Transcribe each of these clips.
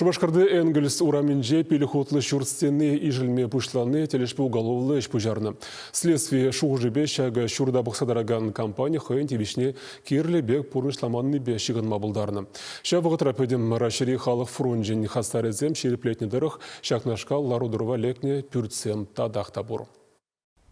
Шупашкарти Энгельс урамӗнче пилӗк хутлӑ ҫурт стени ишӗлме пуҫлани тӗлӗшпе уголовлӑ ӗҫ пуҫарнӑ. Следстви шухӑшӗпе ҫакӑ ҫурта пӑхса тӑракан компани хӑйӗн тивӗҫне кирлӗ пек пурнӑҫламаннипе ҫыхӑнма пултарнӑ. Ҫав вӑхӑтра Пӗтӗм Раҫҫейри халӑх фрончӗн хастарӗсем ҫирӗплетнӗ тӑрӑх ҫакнашкал лару-тӑрӑва лекнӗ пӳртсем татах та пур.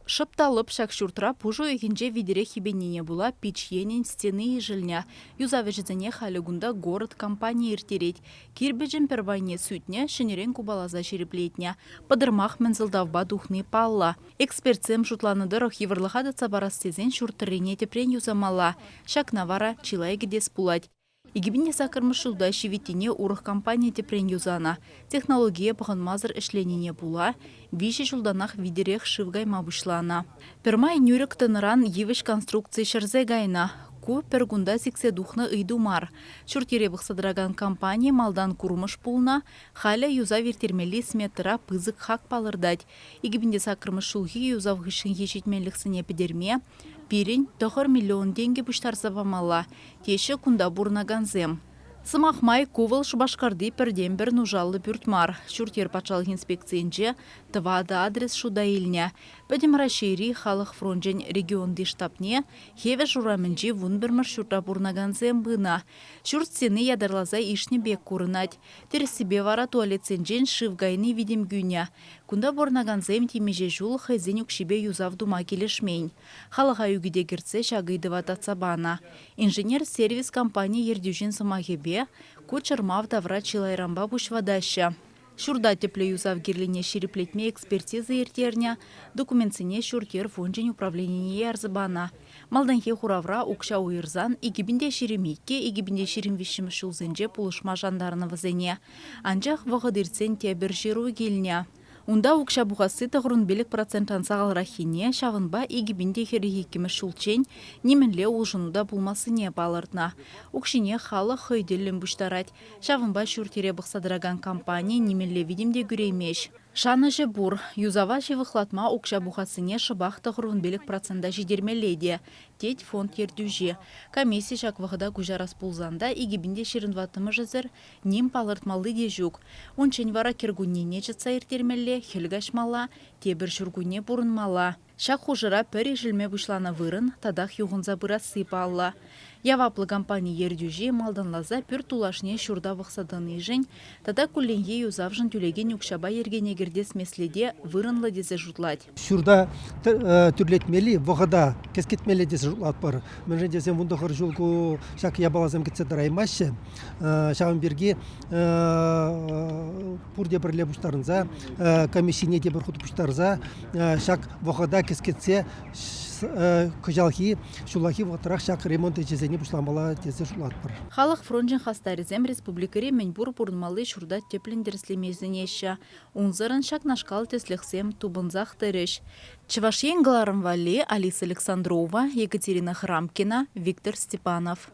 Шӑп та лӑп ҫак ҫуртра пуш уйӑхӗнче витӗрех йӗпеннине пула пич енӗн стени ишӗлнӗ. Юсав ӗҫӗсене халӗ кунта «Город» компани ирттерет. Кирпӗчӗн пӗр пайне сӳтнӗ, ҫӗнӗрен купаласа ҫирӗплетнӗ. Пӑтӑрмах мӗн сӑлтавпа тухни паллӑ. Экспертсем шутланӑ тӑрӑх, йывӑрлӑха татса парас тесен ҫурт тӑррине тӗпрен юсамалла. Ҫакна вара чылай кӗтес пулать. 2008 ҫулта ҫивиттине урӑх компани тӗпрен юсанӑ. Технологие пӑхӑнмасӑр ӗҫленине пула виҫӗ ҫултанах витӗрех шыв кайма пуҫланӑ. Пӗрмай нӳрӗк тӑнӑран йывӑҫ конструкци ҫӗрсе кайнӑ. Ку пӗр кунта сиксе тухнӑ ыйту мар. Ҫурт-йӗре пӑхса тӑракан компани малтан курмӑш пулнӑ, халӗ юсав ирттермелли сметӑра пысӑк хак палӑртать. 2008 ҫулхи юсав хыҫҫӑнхи ҫитменлӗхсене пӗтерме Пирӗн 9 миллион тенкӗ пуҫтарса памалла, теҫҫӗ кунта пурӑнакансем. Сӑмах май, ку вӑл Шупашкарти пӗртен-пӗр нушаллӑ пӳрт мар. Ҫурт-йӗр патшалӑх инспекцийӗнче тӑватӑ адрес шута илнӗ. Пӗтӗм Раҫҫейри халӑх фрончӗн регионти штабне Хевеш урамӗнчи 11-мӗш ҫуртра пурӑнакансем пынӑ. Ҫурт стени ятарласа ишнӗ пек курӑнать. Тӗрӗссипе вара туалетсенчен шыв кайни витӗм кӳнӗ. Кунта пурӑнакансем темиҫе ҫул хӑйсен укҫипе юсав тума килӗшмен. Халӑха ӳкӗте кӗртсе ҫак ыйтӑва татса панӑ. Инженер-сервис компани ертӳҫин сӑмахӗпе, ку чӑрмав тавра чылайранпа пуҫ ватаҫҫӗ. Ҫурта тӗплӗ юсав кирлине ҫирӗплетме экспертиза ирттернӗ, документсене ҫурт-йӗр фончӗн управленине ярса панӑ. Малтанхи хуравра укҫа уйӑрсан 2022, 2023 ҫулсенче пулӑшма шантарнӑ вӗсене. Анчах вӑхӑт иртсен тепӗр ҫыру килнӗ. Унта укҫа пухасси 95 процентран сахалраххине, ҫавӑнпа 2042 ҫулччен нимӗнле улшӑну та пулмассине палӑртнӑ. Укҫине халӑх хӑй тӗллӗн пуҫтарать. Ҫавӑнпа ҫурт-йӗре пӑхса тӑракан компани нимӗнле витӗм те кӳреймест. Шанӑҫӗ пур, юсава ҫывӑхлатма укҫа пухассине шӑпах 95 процента ҫитермелле те, тет фонд ертӳҫи. Комисси ҫак вӑхӑта куҫарас пулсан та 2024-мӗшӗсӗр ним палӑртмалли те ҫук. Унччен вара кӗркуннене чӑтса ирттермелле, хӗл каҫмалла, тепӗр ҫуркунне пурӑнмалла. Ҫак хушӑра пӗр ишӗлме пуҫланӑ вырӑн татах юхӑнса пырасси паллӑ. Яваплӑ компани ертӳҫи малтанласа пӳрт тулашне ҫурта пӑхса тӑнишӗн тата кулленхи юсавшӑн тӳлекен укҫапа йӗркене кӗртес меслете вырӑнлӑ тесе шутлать. Ҫурта тӳрлетмелли вӑхӑта кӗскетмелле тесе шутлатпӑр. Мӗншӗн тесен 19 ҫул ку ҫак япаласем кӗтсе тӑраймаҫҫӗ. Ҫавӑн пирки пурте пӗрле пуҫтарӑнса комиссине тепӗр хут пуҫтарса ҫак вӑхӑта кӗскетсе кӑҫалхи ҫуллахи вӑхӑтрах ҫак ремонт ӗҫӗсене пуҫламалла тесе шутлатпӑр. Халӑх фрончӗн хастарӗсем республикӑри мӗнпур пурӑнмалли ҫурта тӗплӗн тӗрӗслеме сӗнеҫҫӗ. Унсӑрӑн ҫакнашкал тӗслӗхсем тупӑнсах тӑрӗҫ. Чӑваш Ен кӑларӑм валли Алиса Александрова, Екатерина Храмкина, Виктор Степанов.